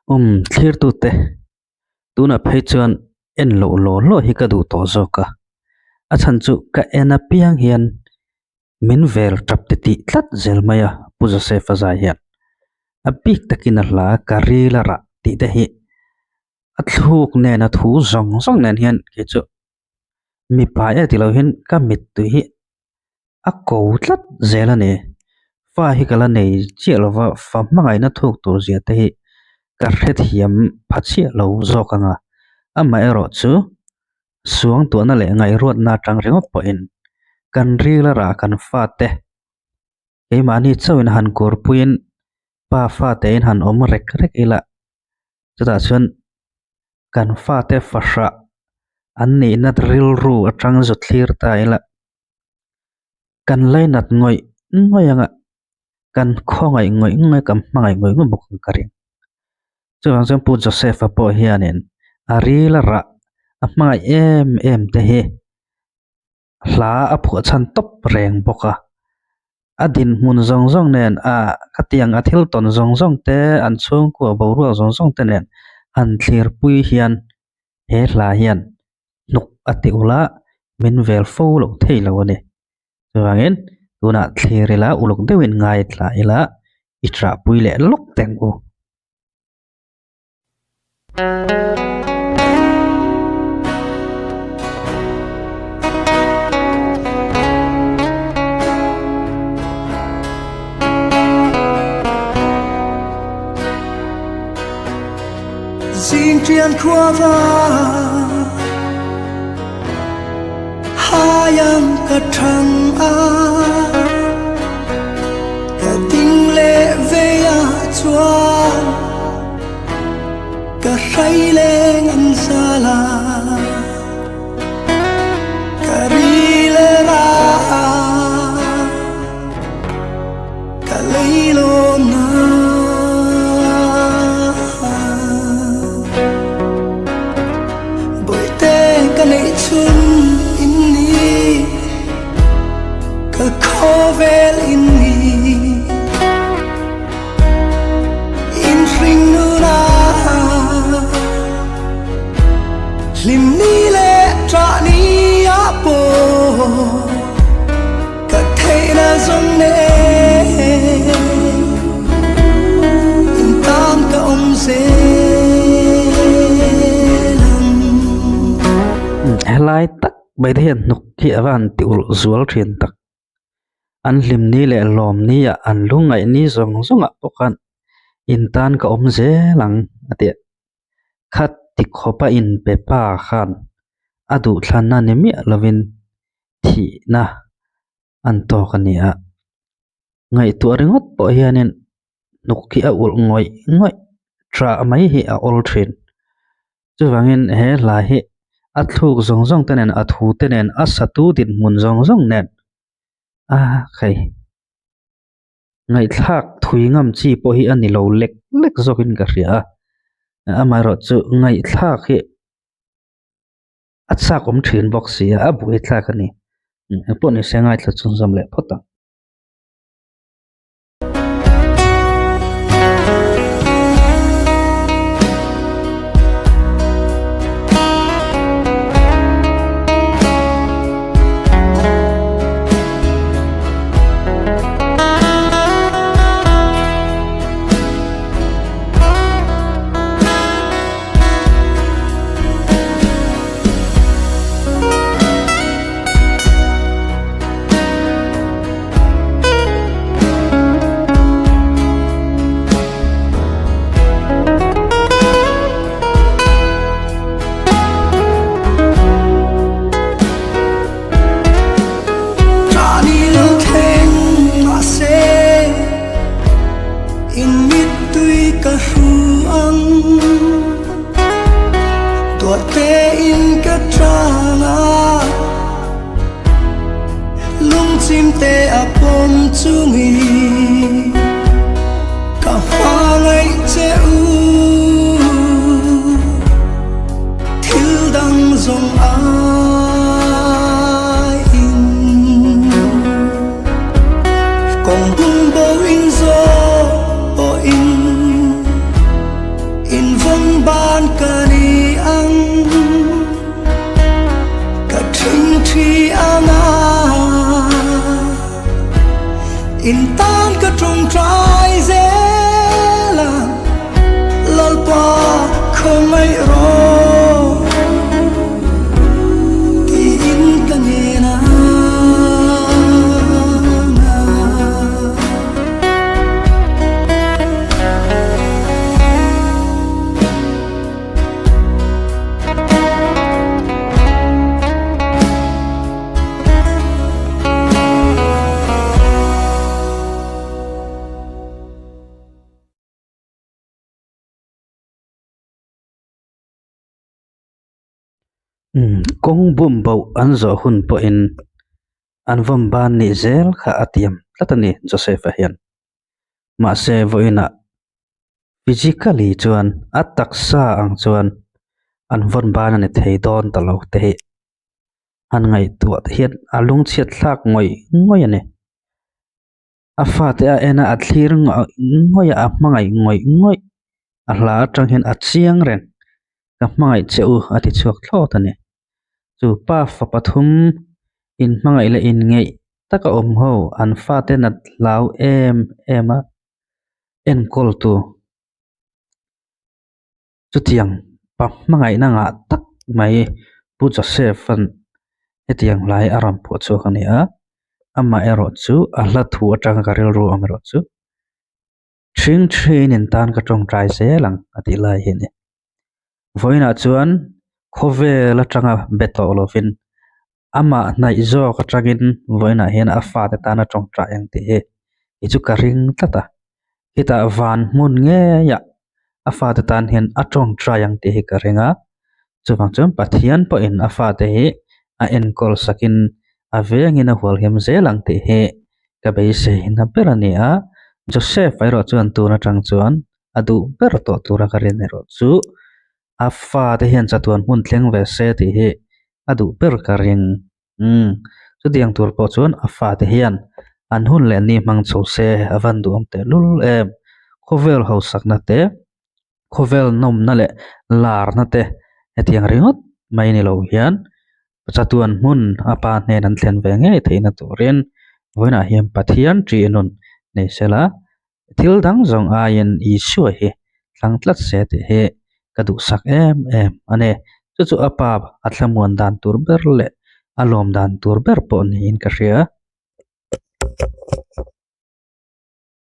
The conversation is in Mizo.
Um thlirtute tunah phei chuan en loh law law hi ka duh tawh zawk a, a chhan chu ka en apiang hian min vel tap ti tih tlat zel mai a Pu Joseph a zai hian a bik takin a hla ka ril a rah tih te hi a thluk nen a thu zawng zawng nen hian kei chu mipa e tilo hian ka mittui hi a ko tlat zel a ni fa hi ka la nei chiah lo va fa hmangaihna thuk tur zia te hi ka hrethiam pha chiah lo zawk ang a amaherawh chu suangtuahna leh ngaihruatna atang ringawt pawhin kan ril a rah kan fate keimahni chauhin han kurpuiin pa fate in han awm rek rek ila chutah chuan kan fate fahrah an nihna rilru atang zu thlir ta ila kan lainat ngawih ngawih anga kan khawngaih ngawih ngawih kan hmangaih ngawih ngawih bawk ang ka ring chuvang chuan Pu Joseph-a pawh hianin a ril a rah a hmangaih em em te hi hla a phuah chhan tawp reng bawk a a dinhmun zawng zawng nen a khatiang a thil tawn zawng zawng te an chhungkua boruak zawng zawng te nen han thlir pui hian he hla hian hnuk a ti ulh a min vel fo loh thei lo a ni chuvangin tunah thlir ila uluk deuhin ngaithla ila i ṭahpui leh lawk teh ang u. Zing ṭian khua va Hayang ka thang a Ka ding leh vei ah chuan Ka hrai leng an zal a Ka ril a ra a Ka leilawn a Bawihte ka neih chhun in ni Ka khawvel in ni In hring nun a Hlim ni leh ṭah ni ah pawh Ka theihna zawng nen in tan ka awm zel ang. Helai tak mai te hian hnuk hi a va han ti ulh zual thin tak. An hlim ni leh lawm ni ah an lungngaih ni zawng zawng ah pawh khan in tan ka awm zel ang a ti a. Khat ti khawp a inpe pa khan a duhthlanna ni miah lovin thihna an tawk a ni a, ngaihtuah ringawt pawh hianin hnuk hi a ulh ngawih ngawih tah mai hi a awl thin. Chuvangin he hla hi a thluk zawng zawng te nen a thu te nen a satu dinhmun zawng zawng nen a hei ngaihthlak thui ngam chi pawh hi a ni lo lek lek zawkin ka hria a, amaherawhchu ngaihthlak hi. A chak awm thin bawk si a, a buai thlak a ni. Engpawh ni se ngaithla chhunzawm leh phawt ang. Vawn ban ka ni ang Ka ṭhingṭhi anga In tan ka ṭawngṭai zel a Lalpa khawngaih rawh tiin ka ngen a. Kawng bum boh an zawh hun pawhin an vawm ban nih zel kha a tiam tlat a ni Joseph-a hian. Mahse vawiinah physically chuan a taksa ang chuan an vawn ban a ni thei dawn ta lo te hi han ngaihtuah te hian a lungchhiat thlak ngawih ngawih a ni. A fate a en a a thlir ngawih ngawih a a hmangaih ngawih ngawih a hla atang hian a chiang reng ka hmangaih che u a ti chhuak thlawt a ni. Chu pa fa pathum inhmangaih leh inngeih taka awm ho an fate nat hlau em em a enkawl tu chutiang pa hmangaihna ngah tak mai Pu Joseph-a'n hetiang hlai a rawn phuah chhuak a ni a, amaherawh chu a hla thu atanga ka rilru ang erawh chu Ṭhing ṭhinin tan ka ṭawngṭai zel ang a tih lai hi a ni. Vawiinah chuan khawvel atanga be tawh lovin amah hnaih zawk atangin vawiinah hian a fate tana ṭawngṭai ang tih hi hi chu ka ring tlat a. Hetah van hmun ngeiah a fate tan hian a ṭawngṭai ang tih hi ka ring a. Chuvang chuan Pathian pawhin a fate hi a enkawl sakin a vengin a hualhem zel ang tih hi ka beiseina ber a ni a. Joseph erawh chuan tun atang chuan a duh ber tawh tura ka rin erawh chu a fate hian chatuan hmun thleng ve se tih hi a duh ber ka ring. Umm chutiang tur pawh chuan a fate hian an hun leh ni hmang chho se a van duhawm tehlul em. Khawvel hausakna te khawvel nawmna leh larna te hetiang ringawt mai ni lo hian chatuan hmun a pa hnen an thlen ve ngei theihna turin vawiinah hian Pathian ṭih nun nei sela thil dang zawng aiin Isua hi thlang tlat se tih hi ka duhsak em em a ni. Chu chu a pa a thlamuan dan tur ber leh a lawm dan tur ber pawh niin ka hria.